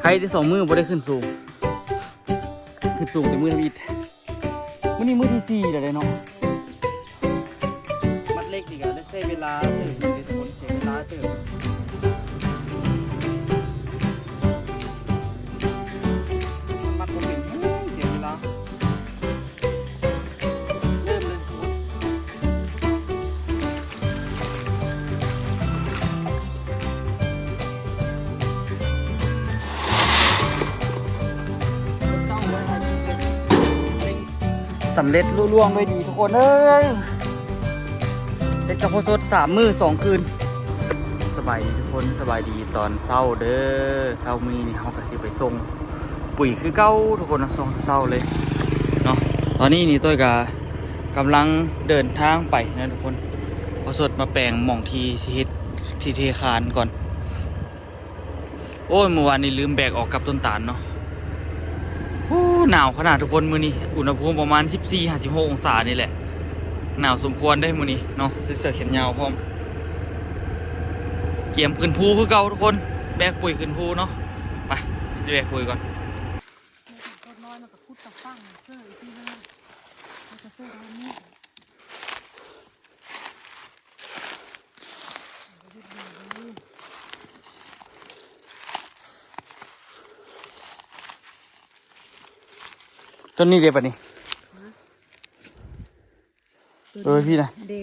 ໄປແຕ່ສອງມື້ບໍ່ໄດ້ຂຶ້ນສູງ ຂຶ້ນສູງແຕ່ມື້ທຳອິດ. ມື້ນີ້ມື້ທີສີ່ແລ້ວເດ້ເນາະ. ມັດເຫຼັກນີ້ກໍໄດ້ໃຊ້ເວລາເຕີບຢູ່ເດ້ທຸກຄົນ ເສຍເວລາເຕີບ. ມັດບໍ່ເປັນ ເສຍເວລາ. ເລີ່ມເລີຍ ສຳເລັດລຸລ່ວງດ້ວຍດີທຸກຄົນເອີຍ. ເຮັດກັບເຂົ້າສົດສາມມື້ສອງຄືນ. ສະບາຍດີທຸກຄົນ ສະບາຍດີຕອນເຊົ້າເດີ. ເຊົ້າມື້ນີ້ເຮົາກໍຊິໄປສົ່ງປຸ໋ຍຄືເກົ່າທຸກຄົນເນາະ ຊ່ວງເຊົ້າເລີຍເນາະ. ຕອນນີ້ນີ້ ໂຕ້ຍກໍກຳລັງເດີນທາງໄປນະທຸກຄົນ. ເອົາສົດມາແປງໝ່ອງທີ່ຊິເຮັດທີ່ເທຄານກ່ອນ. ໂອ້ຍ ມື້ວານນີ້ລືມແບກອອກກັບຕົ້ນຕານເນາະ. ໂອ້ ໜາວຂະໜາດທຸກຄົນ ມື້ນີ້ອຸນຫະພູມປະມານສິບສີ່ຫາສິບຫົກອົງສານີ້ແຫຼະ. ໜາວສົມຄວນເດ້ມື້ນີ້ເນາະ ໃສ່ເສື້ອແຂນຍາວພ້ອມ. ກຽມຂຶ້ນພູຄືເກົ່າທຸກຄົນ ແບກປຸ໋ຍຂຶ້ນພູເນາະ. ໄປ ໄປແບກປຸ໋ຍກ່ອນ. ແມ່ນຕົ້ນນ້ອຍມັນກໍຂຸດກະຝັງເຊີອີກທີໜຶ່ງ ມັນກໍເຊີທາງນີ້. ຕົ້ນນີ້ເດ້ປະນີ້? ຮະ? ເອີ ພີ່ນະ ເດ້.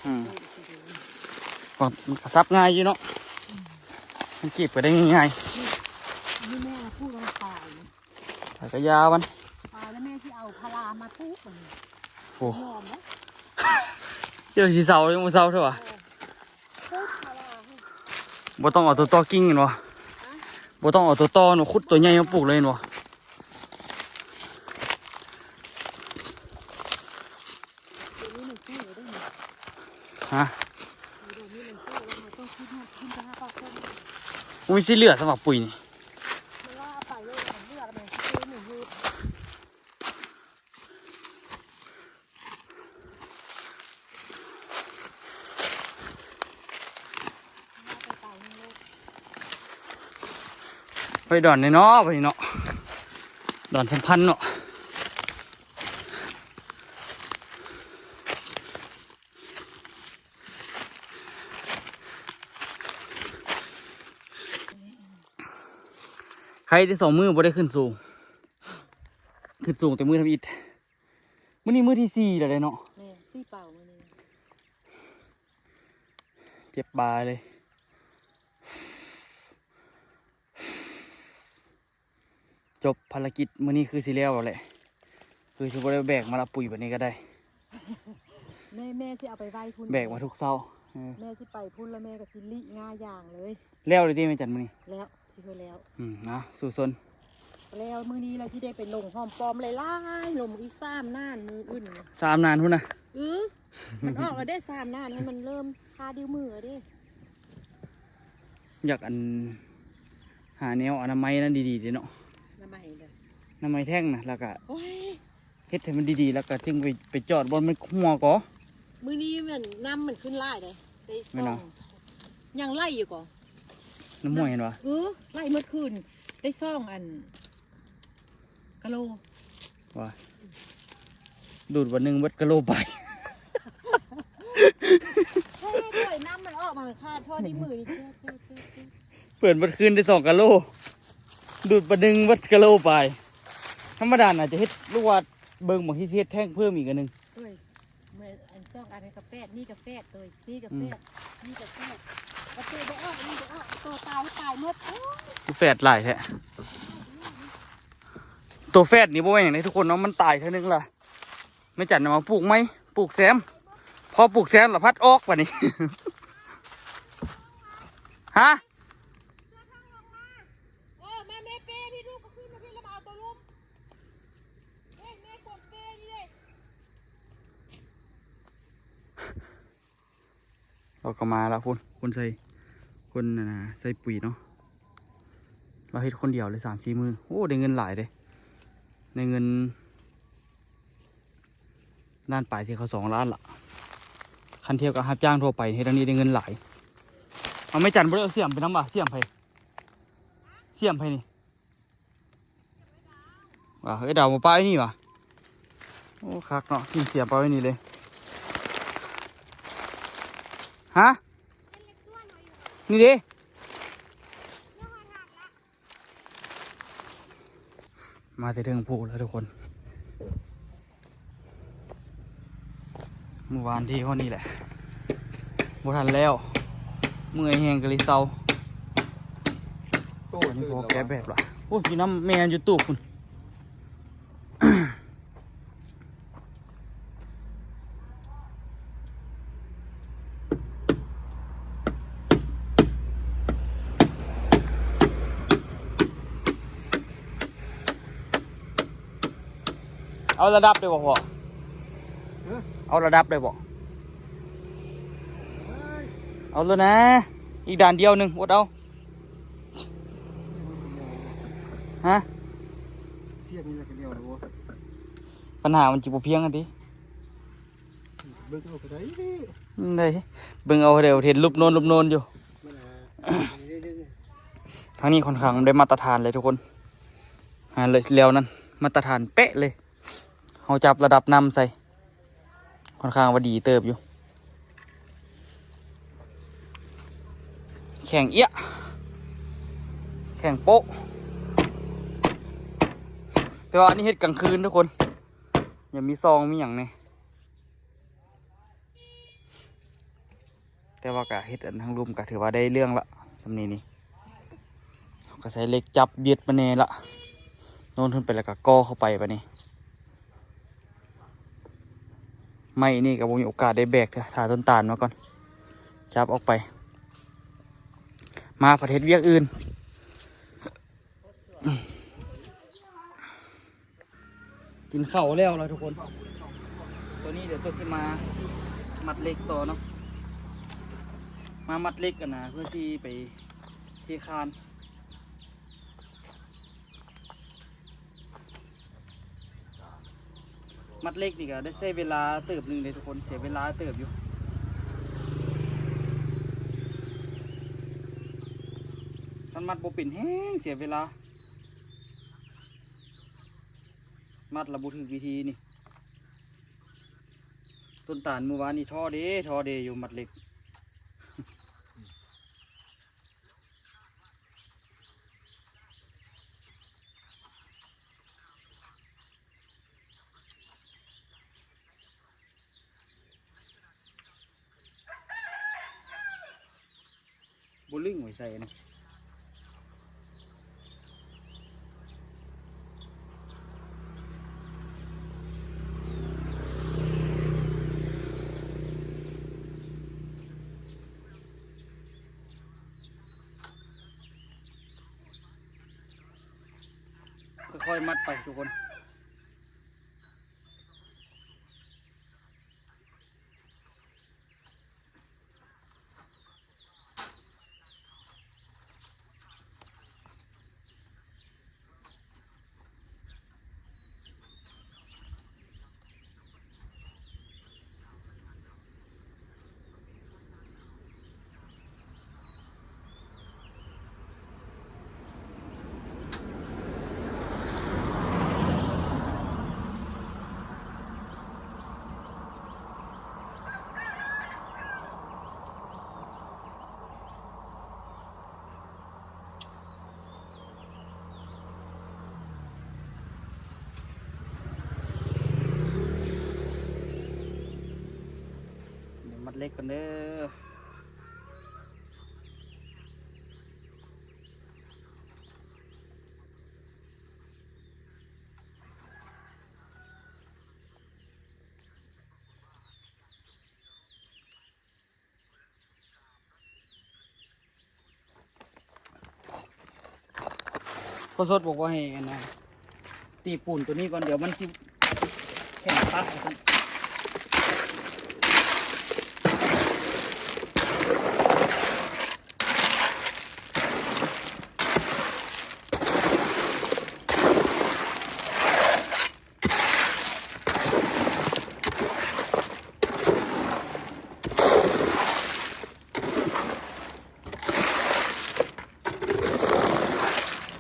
ອືມ ມັນກໍສັບງ່າຍຢູ່ເນາະ ມັນເກັບກໍໄດ້ງ່າຍໆ. ນີ້ແມ່ເອົາປູກລະປາຍ ແລ້ວກໍຢາມັນ ປາຍແລ້ວແມ່ຊິເອົາພາລາມາປູກບັດນີ້. ໂອ້ ຍອມເນາະ ເຈົ້າຊິເຊົາຍັງບໍ່ເຊົາເທື່ອວະ. ເອີ ປູກພາລາ ບໍ່ຕ້ອງເອົາຕົວຕໍ່ກິ່ງແມ່ນບໍ່? ຮະ? ບໍ່ຕ້ອງເອົາຕົວຕໍ່ ຂຸດຕົວໃຫຍ່ມາປູກເລີຍແມ່ນບໍ່? ຮະ? ໂອ້ຍ ຊິເຫຼືອສຳລັບປຸ໋ຍນີ້. ໄປດອນນີ້ເນາະ ໄປເນາະ ດອນສຳພັນເນາະ. ໄຄແຕ່ສອງມື້ບໍ່ໄດ້ຂຶ້ນສູງ ຂຶ້ນສູງແຕ່ມື້ທຳອິດ. ມື້ນີ້ມື້ທີສີ່ແລ້ວເດ້ເນາະ. ແມ່ນ ສີ່ເປົ້າມື້ນີ້ ເຈັບບ່າເລີຍ. ຈົບພາລະກິດມື້ນີ້ຄືຊິແລ້ວແລ້ວແຫຼະ ຄືຊິບໍ່ໄດ້ແບກມາລະປຸ໋ຍບັດນີ້ກໍໄດ້. ແມ່ ແມ່ຊິເອົາໄປໄວ້ພຸ້ນ ແບກມາທຸກເຊົ້າ. ເອີ ແມ່ຊິໄປພຸ້ນ ແລ້ວແມ່ກໍຊິລີ້ງ່າຢາງເລີຍ. ແລ້ວເລີຍຕິແມ່ຈັນມື້ນີ້? ແລ້ວ ຊິເຮັດແລ້ວ. ອືມ ນະ ສູ້ຊົນ. ແລ້ວມື້ນີ້ລະຊິໄດ້ໄປລົງຫ້ອມປ້ອມຫຼາຍໆ ລົງອີກສາມນານມື້ອື່ນ. ສາມນານພຸ້ນນະ? ອື ມັນອອກແລ້ວເດ້ ສາມນານ ໃຫ້ມັນເລີ່ມທາດິ້ວມືແລ້ວເດ້. ຢາກອັນ ຫາແນວອະນາໄມນັ້ນດີໆເດ້ເນາະ. ອະນາໄມເດີ ອະນາໄມແທ້ງນະ ແລ້ວກະ ໂອ້ຍ ເຮັດໃຫ້ມັນດີໆ ແລ້ວກະຈຶ່ງໄປ ໄປຈອດບ່ອນມັນຮົ່ວກໍ. ມື້ນີ້ແມ່ນນ້ຳມັນຂຶ້ນຫຼາຍເດ້ ໄດ້ສອງ ຍັງໄຫຼຢູ່ກໍ ນ້ຳຫ້ວຍຫັ້ນຫວາ? ເອີ ໄຫຼໝົດຄືນ ໄດ້ສອງອັນ ກະໂລ ວ່າ ດູດວັນໜຶ່ງເບິດກະໂລປາຍ. ເຮີ້ຍ ນ້ຳມັນອອກມາຂາດທໍ່ນີ້ ມືນີ້ ເປີດເບິດຄືນໄດ້ສອງກະໂລ ດູດບັດໜຶ່ງເບິດກະໂລປາຍ. ທຳມະດາໜ້າຈະເຮັດ ຫຼືວ່າເບິ່ງ ບາງທີຊິເຮັດແທ້ງເພີ່ມອີກອັນໜຶ່ງ. ເອີຍ ເມື່ອອັນສອງອັນນີ້ກະແຟດ ນີ້ກະແຟດ ໂຕນີ້ກະແຟດ ນີ້ກະແຟດ ກະໂຕບໍ່ອອກ ນີ້ບໍ່ອອກ ໂຕຕາຍ ຕາຍໝົດ. ໂອ້ຍ ຄືແຟດຫຼາຍແທ້. ໂຕແຟດນີ້ບໍ່ແມ່ນຫຍັງເດ້ທຸກຄົນເນາະ ມັນຕາຍເທື່ອໜຶ່ງລະ ແມ່ຈັນເອົາມາປູກໃໝ່ ປູກແຊມ ພໍປູກແຊມລະພັດອອກບາດນີ້. ຮະ? ເອີ ມາແມ່ເປ້ພີ່ ລູກກໍຂຶ້ນມາພີ່ ລະມາເອົາໂຕລຸ່ມ. ເອີຍ ແມ່ກວມເປ້ນີ້ເດ້. ລາວກໍມາລະພຸ້ນ ຄົນໃສ່ ຄົນ ອັນນ່າ ໃສ່ປຸ໋ຍເນາະ. ລາວເຮັດຄົນດຽວເລີຍສາມສີ່ມື້. ໂອ້ ໄດ້ເງິນຫຼາຍເດ້ ໄດ້ເງິນລ້ານປາຍ ຊິເຂົ້າສອງລ້ານລະ. ຄັນທຽບກັບຮັບຈ້າງທົ່ວໄປ ເຮັດອັນນີ້ໄດ້ເງິນຫຼາຍ. ເອົາ ແມ່ຈັນບໍ່ໄດ້ເອົາສຽມໄປນຳຫວາ? ສຽມໃຜ? ສຽມໃຜນີ້? ວ່າເອີດາວມາປະໄວ້ນີ້ຫວາ? ໂອ້ ຄັກເນາະ ກິນສຽມປະໄວ້ນີ້ເລີຍ. ຮະ? ນີ້ເດ້. ມາແຕ່ເທິງພູແລ້ວທຸກຄົນ. ມື້ວານທີ່ຮອດນີ້ແຫຼະ ບໍ່ທັນແລ້ວ ເມື່ອຍແຮງກໍເລີຍເຊົາ. ໂອ້ ອັນນີ້ພໍແກະແບບລະ. ໂອ້ຍ ຢູ່ນຳແມ່ຢູ່ຕູ້ພຸ້ນ. ເອົາລະດັບໄດ້ບໍ່ພໍ່? ຮະ? ເອົາລະດັບໄດ້ບໍ່? ເອົາໂລດນະ ອີກດ່ານດຽວໜຶ່ງ ອົດເອົາ. ຮະ? ພຽງນີ້ລະກະດຽວແລ້ວບໍ່? ບັນຫາມັນຊິບໍ່ພຽງຫັ້ນຕິ? ເບິ່ງເອົາກໍໄດ້ ໄດ້ ເບິ່ງເອົາ ເຫັນຮູບໂນນ ຮູບໂນນຢູ່. ທາງນີ້ຂ້ອນຂ້າງໄດ້ມາດຕະຖານເລີຍທຸກຄົນ. ຫາແລ້ວນັ້ນ ມາດຕະຖານເປະເລີຍ. ເຮົາຈັບລະດັບນ້ຳໃສ່ ຂ້ອນຂ້າງວ່າດີເຕີບຢູ່. ແຂງເອຍະ ແຂງໂປະ. ແຕ່ວ່າອັນນີ້ເຮັດກາງຄືນທຸກຄົນ ຍັງມີຊອງມີຫຍັງແດ່. ແຕ່ວ່າກະເຮັດອັນທາງລຸ່ມກະຖືວ່າໄດ້ເລື່ອງລະ ສ່ຳນີ້ນີ້. ເຮົາກະໃຊ້ເຫຼັກຈັບບຽດມາແດ່ລະ ໂນ້ນຂຶ້ນໄປແລ້ວກະກໍ່ເຂົ້າໄປບາດນີ້. ໄມ້ນີ້ກະບໍ່ມີໂອກາດໄດ້ແບກເທື່ອ ຖ້າຕົ້ນຕານມາກ່ອນ ຈັບອອກໄປ ມາພັດເຮັດວຽກອື່ນ. ກິນເຂົ້າແລ້ວລະທຸກຄົນ. ໂຕນີ້ດຽວໂຕຊິມາມັດເຫຼັກຕໍ່ເນາະ ມາມັດເຫຼັກຫັ້ນນະ ເພື່ອຊິໄປເທຄານ. ມັດເຫຼັກນີ້ກະໄດ້ໃຊ້ເວລາເຕີບໜຶ່ງເດ້ທຸກຄົນ ເສຍເວລາເຕີບຢູ່. ຄັນມັດບໍ່ເປັນແຮງເສຍເວລາ. ມັດລະບໍ່ຖືກວິທີນີ້. ຕົ້ນຕານມື້ວານນີ້ທໍ້ເດ້ ທໍ້ເດ້ຢູ່ມັດເຫຼັກ. ບໍ່ລຶ້ງໄວ້ໃສ່ອັນນີ້. ຄ່ອຍໆມັດໄປທຸກຄົນ. ດຽວມັດເຫຼັກກ່ອນເດີ. ພໍ່ສົດບອກວ່າໃຫ້ອັນນະ ຕີປູນໂຕນີ້ກ່ອນ ດຽວມັນຊິແຂງປັບວ່າຊັ້ນ. ເ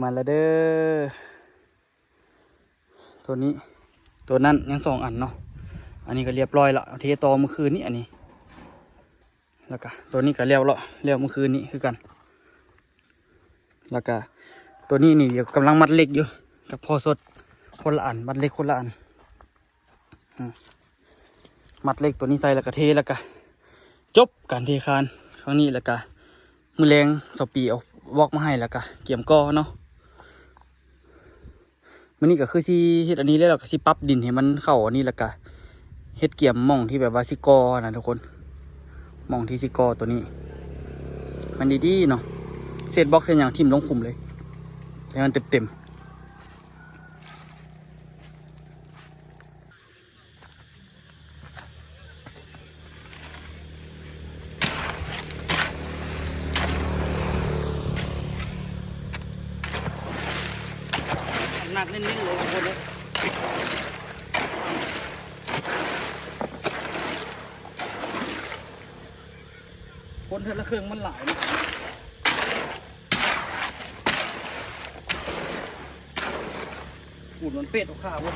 ມາແລ້ວເດີ ໂຕນີ້ ໂຕນັ້ນຍັງສອງອັນເນາະ. ອັນນີ້ກໍລຽບຮ້ອຍລະ ເທຕໍ່ມື້ຄືນນີ້ ອັນນີ້ ແລ້ວກະໂຕນີ້ກໍແລ້ວເລາະ ແລ້ວມື້ຄືນນີ້ຄືກັນ. ແລ້ວກະໂຕນີ້ນີ້ ດຽວກຳລັງມັດເຫຼັກຢູ່ກັບພໍ່ສົດ ຄົນລະອັນ ມັດເຫຼັກຄົນລະອັນ. ອືມ ມັດເຫຼັກໂຕນີ້ໃສ່ ແລ້ວກະເທ ແລ້ວກະຈົບການເທຄານຄັ້ງນີ້. ແລ້ວກະມື້ແລງຊາວປີເອົາວອກມາໃຫ້ ແລ້ວກະກຽມກໍ່ເນາະ. ມື້ນີ້ກໍຄືຊິເຮັດອັນນີ້ແລ້ວ ແລ້ວກໍຊິປັບດິນໃຫ້ມັນເຂົ້າອັນນີ້ ແລ້ວກໍເຮັດກຽມໝ່ອງທີ່ແບບວ່າຊິກໍ່ນະທຸກຄົນ ໝ່ອງທີ່ຊິກໍ່ໂຕນີ້ ມັນດີໆເນາະ ເສດບລັອກເສດຫຍັງຖິ້ມລົງຂຸມເລີຍ ໃຫ້ມັນເຕັມໆ. ໜັກແໜ້ນໆເລີຍທຸກຄົນເອີຍ ຄົນເທື່ອລະເຄິ່ງມັນຫຼາຍເນາະ. ປູນມັນເປັດອອກຂາເວີຍ.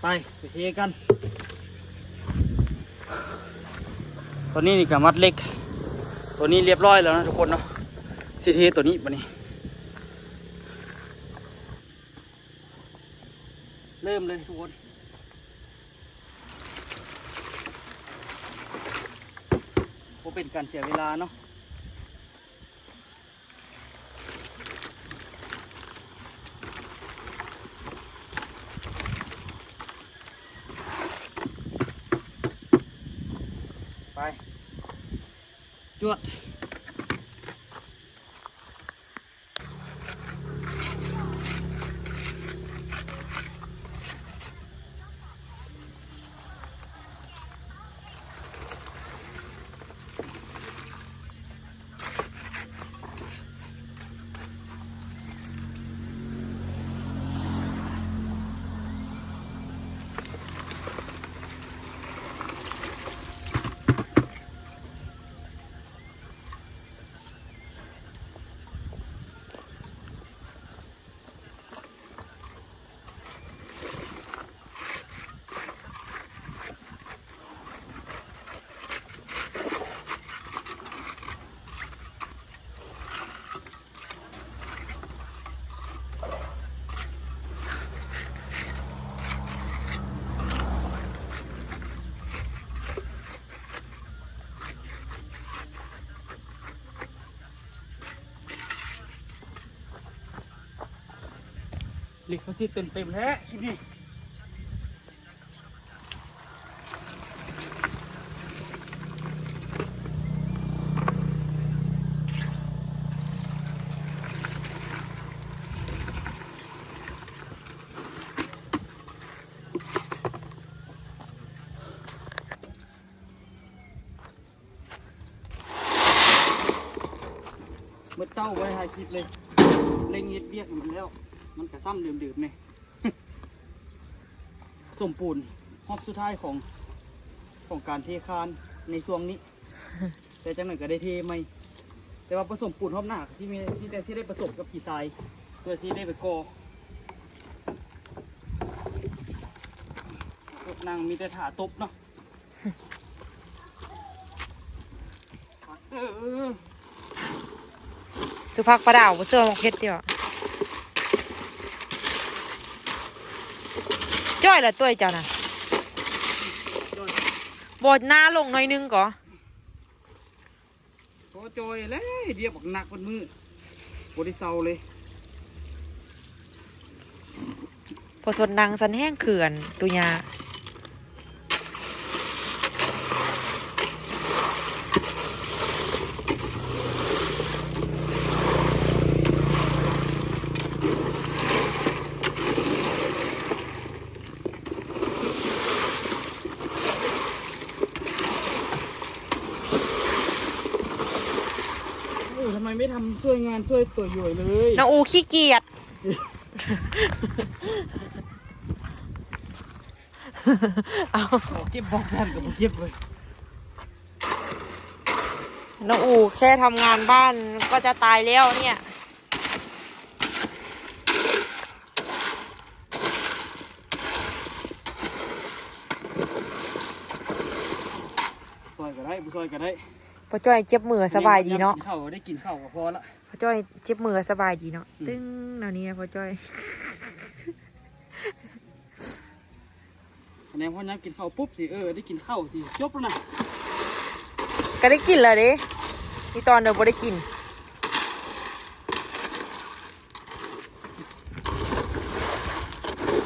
ໄປ ໄປເທກັນ. ຕອນນີ້ນີ້ກໍມັດເຫຼັກຕົວນີ້ລຽບຮ້ອຍແລ້ວນະທຸກຄົນເນາະ ຊິເທຕົວນີ້ບັດນີ້ ເລີ່ມເລີຍທຸກຄົນ ບໍ່ເປັນການເສຍເວລາເນາະ. ໄປ ຈວດ. ລິຂະສິດເຕັມໆແທ້ຄລິບນີ້. ໝົດເຊົ້າບໍ່ໄດ້ຖ່າຍຄລິບເລີຍ ເລັ່ງເຮັດວຽກໃຫ້ມັນແລ້ວ ມັນກະຊ້ຳເດີມໆແນ່. ສົມປູນຮອບສຸດທ້າຍຂອງ ຂອງການເທຄານໃນຊ່ວງນີ້ ແຕ່ຈັ່ງໃດກະໄດ້ເທໃໝ່. ແຕ່ວ່າປະສົມປູນຮອບໜ້າ ຊິມີ ມີແຕ່ຊິໄດ້ປະສົມກັບຂີ້ຊາຍ ເພື່ອຊິໄດ້ໄປກໍ່. ນາງມີແຕ່ຖ້າຕົບເນາະ. ເອີ ເອີ ເອີ ສຸພັກປາດາວ ບໍ່ເຊື່ອໝາກເຜັດຕິວະ? ຈ້ອຍລະ ຕົວເຈົ້ານະ ຈ້ອຍ ບໍ່ໜ້າລົງໜ້ອຍໜຶ່ງກໍ ພໍຈ່ອຍແລ້ວ ວຽກບັກໜັກເບິດມື້ ບໍ່ໄດ້ເຊົາເລີຍ. ພໍສົນນັ່ງຊັ້ນແຮງເຂື່ອນຕຸຍາ. โอ้ ทำไมไม่ทำช่วยงานช่วยตัวย่อยเลย น้องอูขี้เกียจ เอา เอาเก็บบอกแทนก็บ่เก็บเว้ย น้องอูแค่ทำงานบ้านก็จะตายแล้วเนี่ย ซอยก็ได้ บ่ซอยก็ได้ พ่อจ้อยเจ็บมือ สบายดีเนาะ กินข้าว ได้กินข้าวก็พอละ พ่อจ้อยเจ็บมือ สบายดีเนาะ อืม ตึง แนวนี้นะพ่อจ้อย คะแนนพอยามกินข้าวปุ๊บสิ เออ ได้กินข้าวสิ จบแล้วนะ ก็ได้กินแล้วเด้ มีตอนเดียวบ่ได้กิน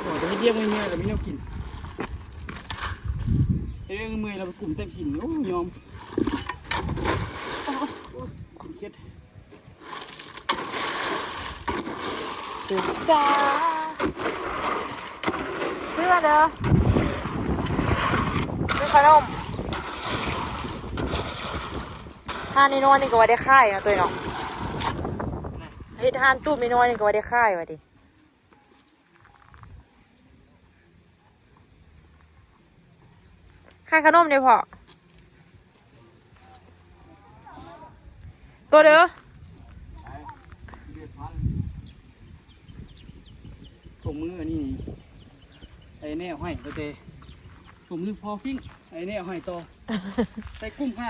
โอ้ จะเฮ็ดเวียกเมื่อยๆ แล้วมีแนวกิน เฮ็ดเวียกเมื่อยแล้วไปกลุ่มแต่งกิน โอ้ ยอม โอ้ย กินเครียด ศึກສາ ເພື່ອເດີ ຊື້ຂະໜົມ ຮ້ານນ້ອຍໆ ນີ້ກໍວ່າໄດ້ຂາຍເນາະ ໂຕຍເນາະ ເຮັດຮ້ານຕູບນ້ອຍໆ ນີ້ກໍວ່າໄດ້ຂາຍວ່າຕິ ຂາຍຂະໜົມເດ້ພໍ່ ໂຕເດີ ຖົງມືອັນນີ້ ໄອ້ແນວໃຫ້ ຕັ້ງແຕ່ຖົງມືພໍຟິ້ງ ໄອ້ແນວໃຫ້ຕໍ່ ໃສ່ກຸ້ມຄ່າ.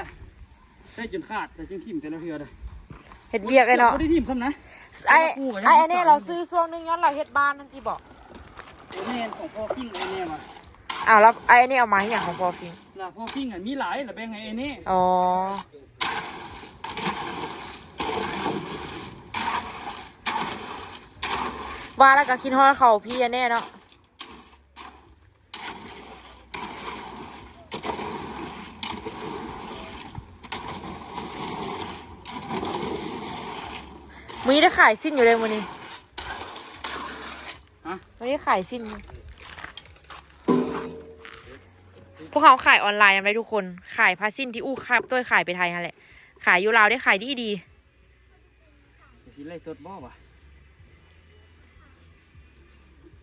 ໃຊ້ຈົນຂາດ ແລ້ວຈຶ່ງຖິ້ມແຕ່ລະເທື່ອເດ້ ເຮັດວຽກໄອ້ເນາະ ບໍ່ໄດ້ຖິ້ມຊ້ຳນະ ໄອ້ ແຕ່ວ່າປູກໍຍັງ ໄອ້ອັນນີ້ ຮັກສາ ລາວຊື້ຊ່ວງໜຶ່ງ ຍ້ອນລາວເຮັດບ້ານນັ້ນຕິບໍ? ໂອ້ ແມ່ນ ຂອງພໍ່ຟິ້ງ ໄອ້ແນ່ວ່າ ອ້າວ ແລ້ວໄອ້ອັນນີ້ເອົາມາເຮັດຫຍັງຂອງພໍ່ຟິ້ງ? ລະພໍ່ຟິ້ງອະ ມີຫຼາຍ ລະແບ່ງໃຫ້ໄອ້ແນ່ ອໍ ວ່າແລ້ວກໍຄິດຮອດເຂົາ ພີ່ແນ່ເນາະ. ມື້ນີ້ໄດ້ຂາຍສິ້ນຢູ່ເດ້ມື້ນີ້ ຮະ? ມື້ນີ້ຂາຍສິ້ນຢູ່ ພວກເຮົາຂາຍອອນລາຍນຳໄດ້ທຸກຄົນ ຂາຍຜ້າສິ້ນທີ່ອູ້ກັບໂຕ້ຍຂາຍໄປໄທຫັ້ນແຫຼະ ຂາຍຢູ່ລາວໄດ້ຂາຍດີໆ. ຊິໄລຟ໌ສົດບໍ່ວະ?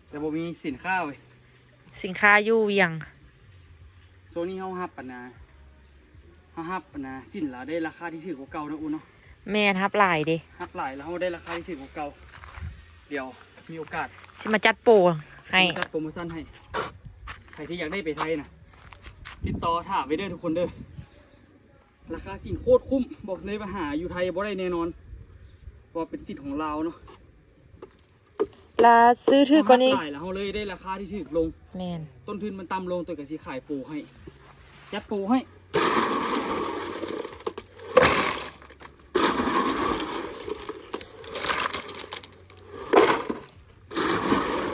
ແຕ່ບໍ່ມີສິນຄ້າເວີຍ ສິນຄ້າຢູ່ວຽງ. ຊ່ວງນີ້ເຮົາຮັບອັນນ່າ ເຮົາຮັບອັນນ່າ ສິນລາວໄດ້ລາຄາທີ່ຖືກກວ່າເກົ່າເນາະ ອູ້ເນາະ. ແມ່ນ ຮັບຫຼາຍເດ້ ຮັບຫຼາຍ ແລ້ວເຮົາໄດ້ລາຄາທີ່ຖືກກວ່າເກົ່າ. ດຽວມີໂອກາດ ຊິມາຈັດໂປໃຫ້ ຊິມາຈັດໂປໂມຊັນໃຫ້ ໃຜທີ່ຢາກໄດ້ໄປໄທນະ ຕິດຕໍ່ຖາມໄວ້ເດີທຸກຄົນເດີ. ລາຄາສິ້ນໂຄດຄຸ້ມ ບອກເລີຍວ່າຫາຢູ່ໄທບໍ່ໄດ້ແນ່ນອນ ເພາະວ່າເປັນສິ້ນຂອງລາວເນາະ ລະຊື້ຖືກກວ່ານີ້ ເຮົາຮັບຫຼາຍລະເຮົາເລີຍໄດ້ລາຄາທີ່ຖືກລົງ. ແມ່ນ ຕົ້ນທຶນມັນຕ່ຳລົງ ໂຕຍກໍຊິຂາຍໂປໃຫ້ ຈັດໂປໃຫ້.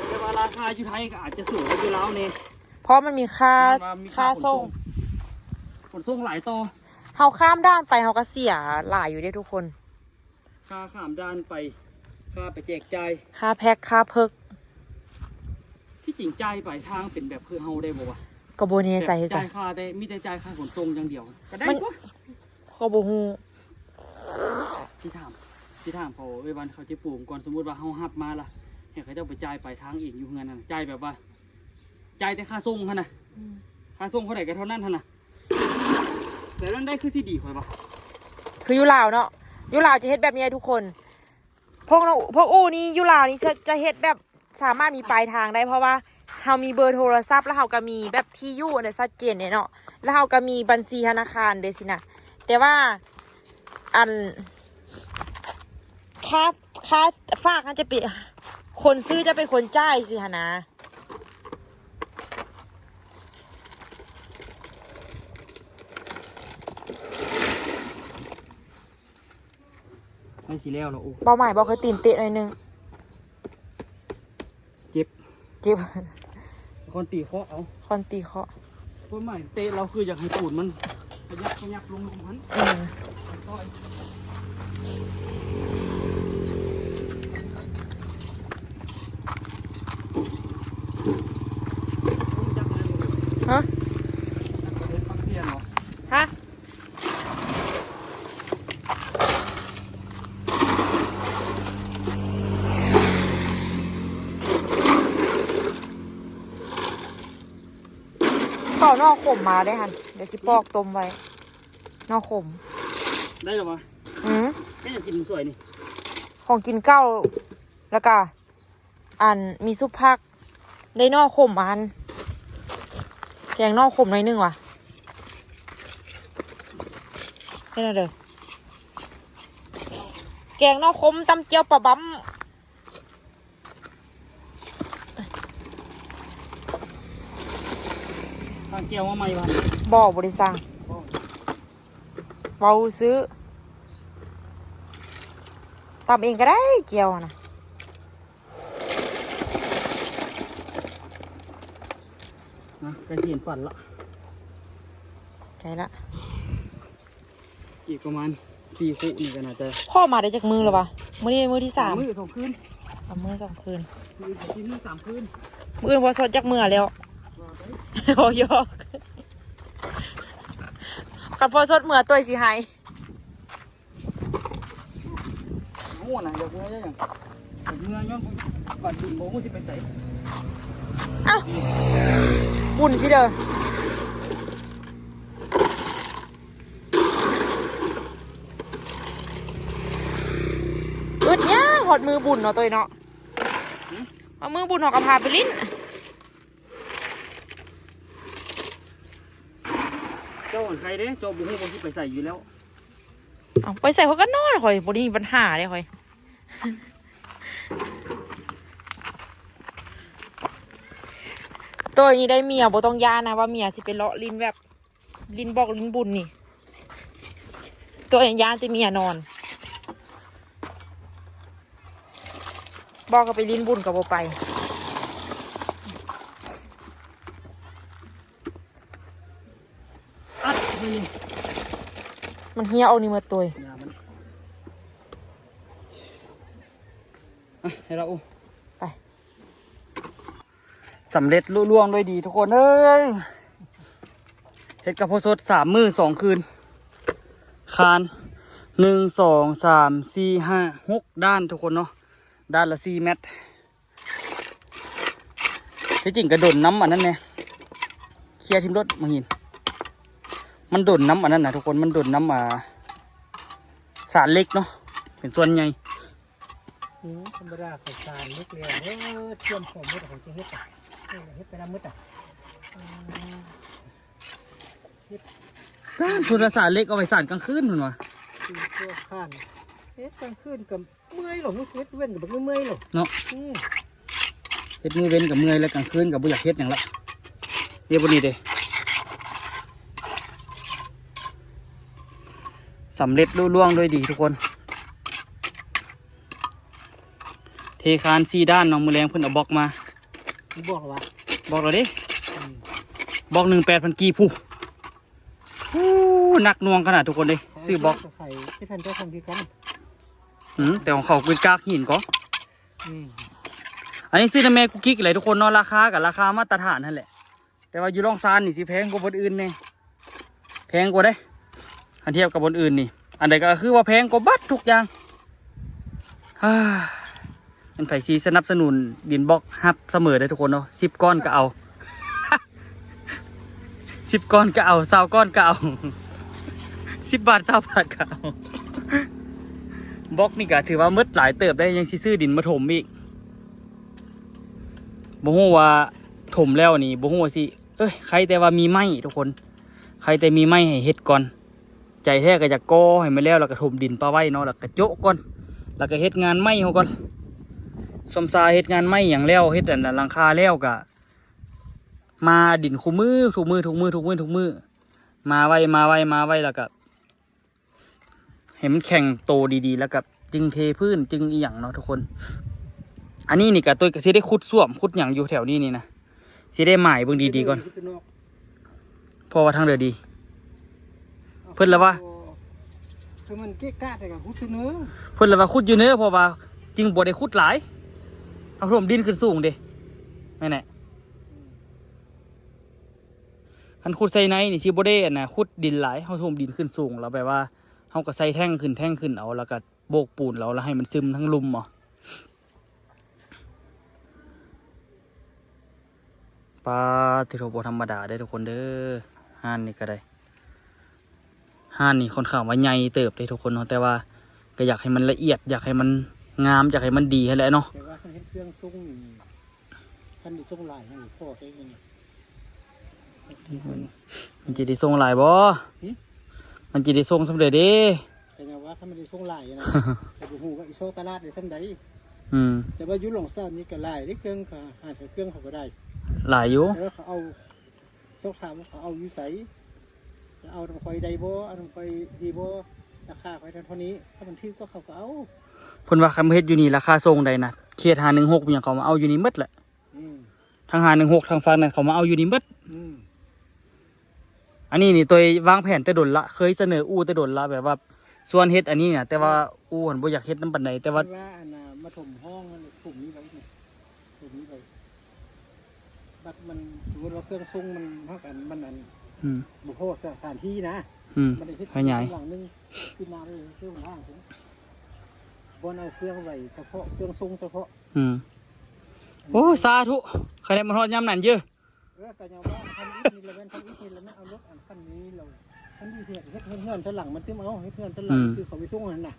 ແຕ່ວ່າລາຄາຢູ່ໄທກໍອາດຈະສູງກວ່າຢູ່ລາວແນ່ ເພາະມັນມີຄ່າ ຄ່າສົ່ງ ຂົນສົ່ງຫຼາຍຕໍ່. ເຮົາຂ້າມດ່ານໄປເຮົາກໍເສຍຫຼາຍຢູ່ເດ້ທຸກຄົນ ຄ່າຂ້າມດ່ານໄປ ຄ່າໄປແຈກຈ່າຍ ຄ່າແພັກ ຄ່າເພິກ. ທີ່ຈິງຈ່າຍປາຍທາງເປັນແບບຄືເຮົາໄດ້ບໍ່ວະ? ກໍບໍ່ແນ່ໃຈຄືກັນ ແບບຈ່າຍຄ່າແຕ່ ມີແຕ່ຈ່າຍຄ່າຂົນສົ່ງຢ່າງດຽວ ກໍໄດ້ ມັນ ກວ່າ ຂ້ອຍກໍບໍ່ຮູ້ ຊິຖາມ ຊິຖາມເຂົາເອີຍ ວ່າເຂົາຈະປູກກ່ອນ ສົມມຸດວ່າເຮົາຮັບມາລະ ໃຫ້ເຂົາເຈົ້າໄປຈ່າຍປາຍທາງເອງຢູ່ເຮືອນຫັ້ນ ຈ່າຍແບບວ່າ ຈ່າຍແຕ່ຄ່າສົ່ງຫັ້ນນະ ອືມ ຄ່າສົ່ງເທົ່າໃດກໍເທົ່ານັ້ນຫັ້ນນະ. ແບບນັ້ນໄດ້ຄືຊິດີຂ້ອຍວ່າ ຄືຢູ່ລາວເນາະ ຢູ່ລາວຈະເຮັດແບບນີ້ໃຫ້ທຸກຄົນ. ພວກ ພວກອູ່ນີ້ຢູ່ລາວນີ້ຈະ ຈະເຮັດແບບສາມາດມີປາຍທາງໄດ້ ເພາະວ່າເຮົາມີເບີໂທລະສັບ ແລ້ວເຮົາກໍມີແບບທີ່ຢູ່ອັນນັ້ນຊັດເຈນເດ້ເນາະ ແລ້ວເຮົາກໍມີບັນຊີທະນາຄານເດ້ຊີ້ນະ. ແຕ່ວ່າ ອັນ ຄ່າ ຄ່າຝາກຫັ້ນຈະເປັນ ຄົນຊື້ຈະເປັນຄົນຈ່າຍຊີ້ຫັ້ນນະ. ໃກ້ຊິແລ້ວແລ້ວ. ໂອ້ ເປົ້າໝາຍບໍ່ ຄືຕີນເຕະໜ້ອຍໜຶ່ງ ເຈັບ ເຈັບ. ຄອນຕີເຄາະເອົາ ຄອນຕີເຄາະ. ເປົ້າໝາຍເຕະລາວຄືຢາກໃຫ້ປູນມັນຂະຫຍັບຂະຫຍັບລົງໆຫັ້ນ. ເອີ ຮະ? ຮະ? ເອົາໜໍ່ຂົມມາໄດ້ຫັ້ນ ດຽວຊິປອກຕົ້ມໄວ້. ໜໍ່ຂົມ ໄດ້ແລ້ວວະ? ອື ເຮັດຫຍັງກິນມື້ສວຍນີ້? ຂອງກິນເກົ່າ ແລ້ວກະ ອັນ ມີຊຸບຜັກ ໄດ້ໜໍ່ຂົມອັນ ແກງໜໍ່ຂົມໜ້ອຍໜຶ່ງຫວາ ເຮັດແນວໃດ? ແກງໜໍ່ຂົມ ຕຳແຈ່ວປາບຳ. ສັ່ງແຈ່ວມາໃໝ່ວະ? ບໍ່ ບໍ່ໄດ້ສັ່ງ ບໍ່ ເວົ້າຊື່ ຕຳເອງກໍໄດ້ແຈ່ວນະ. ນະ ໃກ້ຊິເຫັນຝັນລະ ໃກ້ລະ ອີກປະມານສີ່ຄຸນີ້ກໍໜ້າຈະ. ພໍ່ມາໄດ້ຈັກມື້ແລ້ວວະ? ມື້ນີ້ມື້ທີສາມ ສາມມື້ສອງຄືນ ສາມມື້ສອງຄືນ ມື້ອື່ນສີ່ມື້ສາມຄືນ ມື້ອື່ນບໍ່ສົດຈັກເມືອແລ້ວ. ບໍ່ຫຍອກ ຄັນພໍ່ສົດເມືອ ໂຕຍຊິໃຫ້. ໂອ້ ນະ ຢາກເມືອຫຍັງ? ຢາກເມືອຍ້ອນບັດບຸນບໍ່ຮູ້ຊິໄປໃສ. ເອົ້າ ບຸນຊິເດີ ອຶດຫຍັງ ຮອດມື້ບຸນເນາະ ໂຕຍເນາະ. ຮຶ? ຮອດມື້ບຸນເຮົາກໍພາໄປຫຼິ້ນ. ເຈົ້າຫັ້ນໄຄເດ້ ເຈົ້າບໍ່ຮູ້ວ່າຊິໄປໃສຢູ່ແລ້ວ. ເອົາ ໄປໃສຂ້ອຍກໍນອນ ຂ້ອຍບໍ່ໄດ້ມີບັນຫາເດ້ຂ້ອຍ. ໂຕນີ້ໄດ້ເມຍ ບໍ່ຕ້ອງຢ້ານນະວ່າເມຍຊິໄປເລາະຫຼິ້ນແບບຫຼິ້ນບອກຫຼິ້ນບຸນນີ້. ໂຕຢ້ານແຕ່ເມຍນອນ ບອກໃຫ້ໄປຫຼິ້ນບຸນກໍບໍ່ໄປ. ອັດໃຫ້ນີ້ ມັນເຫ່ຍອອກນີ້ໝົດໂຕຍ. ຢ່າມັນ ອ່ະ ໃຫ້ລາວອຸ້ມ ໄປ. ສຳເລັດລຸລ່ວງດ້ວຍດີທຸກຄົນເອີຍ. ເຮັດກະເພາະສົດສາມມື້ສອງຄືນ ຄານ ໜຶ່ງ ສອງ ສາມ ສີ່ ຫ້າ ຫົກດ້ານທຸກຄົນເນາະ ດ້ານລະສີ່ແມັດ. ທີ່ຈິງກະດົນນຳອັນນັ້ນແດ່ ເຄຍຖິ້ມໂລດໝາກຫີນ ມັນດົນນຳອັນນັ້ນນະທຸກຄົນ ມັນດົນນຳ ອ່າ ສານເຫຼັກເນາະ ເປັນສ່ວນໃຫຍ່. ອືມ ທຳມະດາຂອງສານເຫຼັກແລ້ວເດີ ຕຽມພ້ອມໝົດ ເຮົາຈະເຮັດ ເຮັດໄປນຳໝົດ. ອືມ ເຮັດ ການໂທລະສານເຫຼັກເອົາໄວ້ສານກາງຄືນພຸ້ນຫວາ ຕີຕົວຂານ ເຮັດກາງຄືນກໍ ເມື່ອຍເນາະ ເຮັດເວັນກໍບໍ່ເມື່ອຍເນາະ ເນາະ. ອືມ ເຮັດມື້ເວັນກໍເມື່ອຍ ແລະກາງຄືນກໍບໍ່ຢາກເຮັດຫຍັງລະ. ເຮັດບໍ່ນີ້ເດ້ ສຳເລັດລຸລ່ວງດ້ວຍດີທຸກຄົນ. ເທຄານສີ່ດ້ານເນາະ ມື້ແລງເພິ່ນເອົາບລັອກມາ. ບລັອກແລ້ວຫວາ? ບລັອກແລ້ວເດ້. ອືມ ບລັອກໜຶ່ງແປດພັນກີບພຸ້ນ. ໂອ້ ໜັກໜ່ວງຂະໜາດທຸກຄົນເດ້ ຊື້ບລັອກ. ເອົາເຄື່ອງໄປຂາຍທີ່ແຜ່ນເຈົ້າທຳຄືກັນ. ອືມ ແຕ່ຂອງເຂົາເປັນກາກຫີນກໍ. ອືມ ອັນນີ້ຊື້ນຳແມ່ກຸກກິກແຫຼະທຸກຄົນເນາະ ລາຄາກໍລາຄາມາດຕະຖານຫັ້ນແຫຼະ ແຕ່ວ່າຢູ່ລ່ອງຊານນີ້ຊິແພງກວ່າບ່ອນອື່ນແດ່ ແພງກວ່າເດ້ ຄັນທຽບກັບບ່ອນອື່ນນີ້ ອັນໃດກໍຄືວ່າແພງກວ່າເບິດທຸກຢ່າງ. ແມ່ນໃຜຊິສະໜັບສະໜູນດິນບລັອກ ຮັບສະເໝີເດີ້ທຸກຄົນເນາະ ສິບກ້ອນກໍເອົາ ສິບກ້ອນກໍເອົາ ຊາວກ້ອນກໍເອົາ ສິບບາດ ຊາວບາດກໍເອົາ. ບລັອກນີ້ກໍຖືວ່າໝົດຫຼາຍເຕີບໄດ໋ ຍັງຊິຊື້ດິນມາຖົມອີກ. ບໍ່ຮູ້ວ່າຖົມແລ້ວນີ້ ບໍ່ຮູ້ວ່າຊິ ເອີຍ ໃຄແຕ່ວ່າມີໄມ້ທຸກຄົນ ໃຄແຕ່ມີໄມ້ໃຫ້ເຮັດກ່ອນ. ໃຈແທ້ກໍຢາກກໍ່ໃຫ້ມັນແລ້ວ ແລ້ວກໍຖົມດິນປະໄວ້ເນາະ ແລ້ວກໍໂຈະກ່ອນ ແລ້ວກໍເຮັດງານໄມ້ເຮົາກ່ອນ. ສົມຊາເຮັດງານໄມ້ຫຍັງແລ້ວ ເຮັດອັນຫຼັງຄາແລ້ວ ກໍມາດິນຄູ່ມື້ ທຸກມື້ ທຸກມື້ ທຸກມື້ ທຸກມື້ ມາໄວ້ ມາໄວ້ ມາໄວ້ ແລ້ວກໍ ໃຫ້ມັນແຂງໂຕດີໆ ແລ້ວກໍຈຶ່ງເທພື້ນ ຈຶ່ງອີ່ຫຍັງເນາະທຸກຄົນ. ອັນນີ້ນີ້ກໍຕົວກໍຊິໄດ້ຂຸດສ້ວມ ຂຸດຫຍັງຢູ່ແຖວນີ້ນີ້ນະ ຊິໄດ້ໝາຍເບິ່ງດີໆກ່ອນ ເພາະວ່າທາງເດີດີ. ເພິ່ນລະວ່າ ຄືມັນເກະກະແຕ່ກໍຂຸດຢູ່ເນີ ເພິ່ນລະວ່າຂຸດຢູ່ເນີ ເພາະວ່າຈຶ່ງບໍ່ໄດ້ຂຸດຫຼາຍ ເຮົາຖົມດິນຂຶ້ນສູງເດ້ ແມ່ນແຫຼະ. ອືມ ຄັນຂຸດໃສ່ໃນນີ້ຊິບໍ່ໄດ້ອັນນ່າ ຂຸດດິນຫຼາຍ ເຮົາຖົມດິນຂຶ້ນສູງ ແລ້ວແບບວ່າເຮົາກໍໃສ່ແທ່ງຂຶ້ນ ແທ່ງຂຶ້ນເອົາ ແລ້ວກໍໂບກປູນເອົາ ແລ້ວໃຫ້ມັນຊຶມທັງລຸ່ມເອົາ. ປາດ ຖືວ່າບໍ່ທຳມະດາເດ້ທຸກຄົນເດີ ຮ້ານນີ້ກໍໄດ້ ຮ້ານນີ້ຄ່ອນຂ້າງວ່າໃຫຍ່ເຕີບເດ້ທຸກຄົນເນາະ ແຕ່ວ່າກໍຢາກໃຫ້ມັນລະອຽດ ຢາກໃຫ້ມັນງາມ ຢາກໃຫ້ມັນດີຫັ້ນແຫຼະເນາະ. ແຕ່ວ່າຄັນເຮັດເຄື່ອງຊົງນີ້ ຄັນໄດ້ຊົງຫຼາຍແຮງພໍໄດ້ເງິນ ມັນຊິໄດ້ຊົງຫຼາຍບໍ່? ຫຶ? ມັນຊິໄດ້ຊົງສ່ຳໃດເດ້? ກໍຍັງວ່າຄັນມັນໄດ້ຊົງຫຼາຍນະ ກໍບໍ່ຮູ້ວ່າອີ່ຊອກຕະຫຼາດໄດ້ສ່ຳໃດ. ອືມ ແຕ່ວ່າຢູ່ຫຼອງສານນີ້ກໍຫຼາຍເດ້ ເຄື່ອງຂາຍ ຮ້ານຂາຍເຄື່ອງເຂົາກໍໄດ້ຫຼາຍຢູ່ ແຕ່ວ່າເຂົາເອົາ ຊອກຖາມວ່າເຂົາເອົາຢູ່ໃສ ເອົານຳຂ້ອຍໄດ້ບໍ່ ເອົານຳຂ້ອຍດີບໍ່ ລາຄາຂ້ອຍເທົ່ານີ້ ຖ້າມັນຖືກກວ່າເຂົາກໍເອົາ. ເພິ່ນວ່າຄັນມາເຮັດຢູ່ນີ້ລາຄາສົ່ງໄດ້ນະ ເຂດຫ້າໜຶ່ງຫົກຫຍັງ ເຂົາມາເອົາຢູ່ນີ້ໝົດແຫຼະ. ອືມ ທັງຫ້າໜຶ່ງຫົກ ທາງຝັ່ງນັ້ນ ເຂົາມາເອົາຢູ່ນີ້ໝົດ. ອືມ ອັນນີ້ນີ້ ໂຕວາງແຜນແຕ່ດົນລະ ເຄີຍສະເໜີອູ່ແຕ່ດົນລະ ແບບວ່າຊວນເຮັດອັນນີ້ນະ ແຕ່ວ່າອູ່ຫັ້ນບໍ່ຢາກເຮັດນຳປານໃດ ແຕ່ວ່າ ເພິ່ນວ່າອັນນ່າ ມາຖົມຫ້ອງຫັ້ນ ຖົມນີ້ໄວ້ນີ້ ຖົມນີ້ໄວ້ ບັດມັນ ສົມມຸດວ່າເຄື່ອງຊົງມັນ ເຮົາກັນ ມັນອັນ ອືມ ບໍ່ພໍສະຖານທີ່ນະ. ອືມ ມັນໄດ້ເຮັດ ຂະຫຍາຍ ຫຼັງໜຶ່ງ ປີໜ້າໄດ້ເຮັດເຄື່ອງລ້າງ ບ່ອນເອົາເຄື່ອງໄວ້ສະເພາະ ເຄື່ອງຊົງສະເພາະ. ອືມ ໂອ້ ສາທຸ ຄັນໄດ້ມາຮອດຍາມນັ້ນເດີ້. ເອີ ກໍຍັງວ່າທຳອິດນີ້ລະແມ່ນ ທຳອິດນີ້ລະແມ່ນ ເອົາລົດອັນຄັນນີ້ລະ ຄັນນີ້ເຮັດ ເຮັດເຮືອນຊັ້ນຫຼັງມັນຕື່ມເອົາ ເຮັດເຮືອນຊັ້ນຫຼັງ ອືມ ຄືເຂົາໄປສົ່ງຫັ້ນນະ.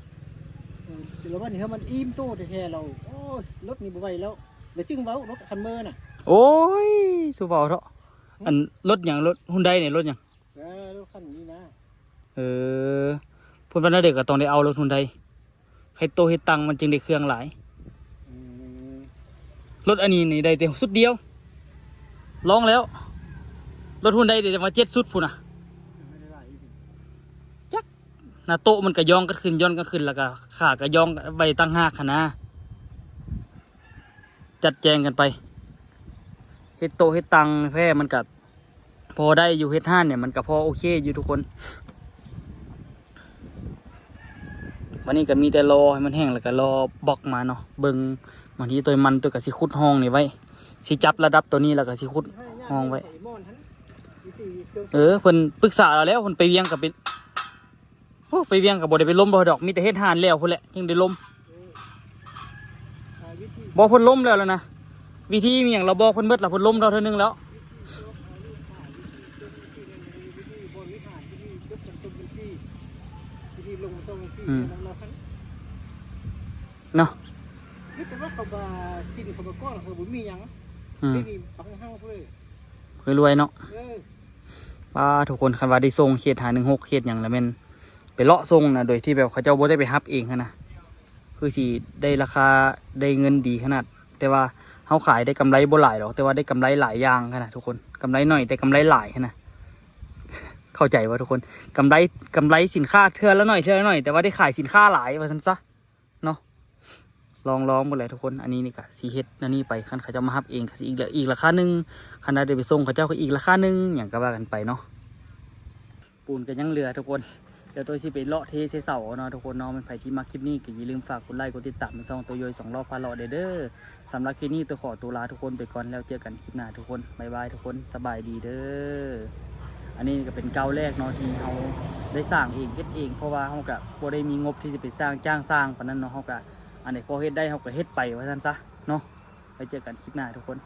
ເອີ ແຕ່ລະວັນນີ້ເຮົາມັນອີ່ມໂຕແທ້ໆ ລະ ໂອ້ຍ ລົດນີ້ບໍ່ໄຫວແລ້ວ ລະຈຶ່ງເວົ້າລົດຄັນເມີນະ. ໂອ້ຍ ສຸເວົ້າເຖາະ. ຫຶ? ອັນລົດຫຍັງ? ລົດຮຸນໄດນີ້ ລົດຫຍັງ? ເອີ ລົດຄັນນີ້ນະ. ເອີ ພຸ້ນ ບັດນັ້ນເດກໍຕ້ອງໄດ້ເອົາລົດຮຸນໄດ ໃຫ້ໂຕເຮັດຕັງມັນຈຶ່ງໄດ້ເຄື່ອງຫຼາຍ. ອືມ ລົດອັນນີ້ນີ້ໄດ້ແຕ່ຊຸດດຽວ ລອງແລ້ວ ລົດຮຸນໄດໄດ້ແຕ່ວ່າເຈັດຊຸດພຸ້ນນະ. ຈັກ ໜ້າໂຕະມັນກະຢ່ອງກັນຂຶ້ນ ຢ່ອງກັນຂຶ້ນ ແລ້ວກະຂາກະຢ່ອງໄວ້ຕ່າງຫາກຫັ້ນນະ. ຈັດແຈງກັນໄປ ເຮັດໂຕະເຮັດຕັ່ງແພ້ ມັນກະພໍໄດ້ຢູ່ ເຮັດຮ້ານນີ້ມັນກະພໍໂອເຄຢູ່ທຸກຄົນ. ບັດນີ້ກະມີແຕ່ລໍໃຫ້ມັນແຫ້ງ ແລ້ວກະລໍບລັອກມາເນາະ ເບິ່ງ ບາງທີໂຕຍມັນໂຕຍກະຊິຂຸດຮ່ອງນີ້ໄວ້ ຊິຈັບລະດັບໂຕນີ້ ແລ້ວກະຊິຂຸດຮ່ອງໄວ້. ເອີ ເພິ່ນປຶກສາລາວແລ້ວ ເພິ່ນໄປວຽງກະເປັນ ໂອ້ ໄປວຽງກໍບໍ່ໄດ້ໄປລົມບໍ່ດອກ ມີແຕ່ເຮັດຮ້ານແລ້ວພຸ້ນແຫຼະຈຶ່ງໄດ້ລົມ. ບໍ່ ເພິ່ນລົມແລ້ວລະນະ ວິທີມີຫຍັງລາວບອກເພິ່ນເບິດລະ ເພິ່ນລົມລາວເທື່ອໜຶ່ງແລ້ວ. ເນາະ ມີແຕ່ວ່າເຂົາວ່າສິ້ນເຂົາມາກ່ອນ ເຂົາບໍ່ມີຫຍັງ ອືມ ດຽວນີ້ບັກເຮົາເລີຍ ຄືລວຍເນາະ. ເອີ ປ້າ ທຸກຄົນ ຄັນວ່າໄດ້ສົ່ງເຂດຫ້າໜຶ່ງຫົກ ເຂດຫຍັງລະແມ່ນ ໄປເລາະສົ່ງນະ ໂດຍທີ່ແບບເຂົາເຈົ້າບໍ່ໄດ້ໄປຮັບເອງຫັ້ນນະ ຄືຊິໄດ້ລາຄາ ໄດ້ເງິນດີຂະໜາດ. ແຕ່ວ່າເຮົາຂາຍໄດ້ກຳໄລບໍ່ຫຼາຍດອກ ແຕ່ວ່າໄດ້ກຳໄລຫຼາຍຢ່າງຫັ້ນນະທຸກຄົນ ກຳໄລໜ້ອຍແຕ່ກຳໄລຫຼາຍຫັ້ນນະ ເຂົ້າໃຈບໍ່ທຸກຄົນ? ກຳໄລ ກຳໄລສິນຄ້າເທື່ອລະໜ້ອຍ ເທື່ອລະໜ້ອຍ ແຕ່ວ່າໄດ້ຂາຍສິນຄ້າຫຼາຍວ່າຊັ້ນຊະ. ເນາະ ລອງ ລອງເບິ່ງແຫຼະທຸກຄົນ. ອັນນີ້ນີ້ກະຊິເຮັດແນວນີ້ໄປ ຄັນເຂົາເຈົ້າມາຮັບເອງກະຊິອີກ ອີກລາຄາໜຶ່ງ ຄັນວ່າໄດ້ໄປສົ່ງເຂົາເຈົ້າກະອີກລາຄາໜຶ່ງ ຫຍັງກະວ່າກັນໄປເນາະ. ປູນກະຍັງເຫຼືອທຸກຄົນ ດຽວໂຕຍຊິໄປເລາະເທໃສ່ເສົາເນາະທຸກຄົນເນາະ. ແມ່ນໃຜທີ່ມັກຄລິບນີ້ກະຢ່າລືມຝາກກົດໄລກົດຕິດຕາມຊ່ອງໂຕໂຍຍສອງລໍ້ພາເລາະແດ່ເດີ. ສຳລັບຄລິບນີ້ໂຕຍຂໍຕົວລາທຸກຄົນໄປກ່ອນ ແລ້ວເຈີກັນຄລິບໜ້າທຸກຄົນ ບາຍບາຍທຸກຄົນ ສະບາຍດີເດີ. ອັນນີ້ກະເປັນກ້າວແລກເນາະ ທີ່ເຮົາໄດ້ສ້າງເອງເຮັດເອງ ເພາະວ່າເຮົາກະບໍ່ໄດ້ມີງົບທີ່ຈະໄປຈ້າງ ຈ້າງຊ່າງປານນັ້ນເນາະ ເຮົາກະ ອັນໃດພໍເຮັດໄດ້ເຮົາກະເຮັດໄປວ່າຊັ້ນຊະເນາະ. ໄວ້ເຈີກັນຄລິບໜ້າທຸກຄົນ.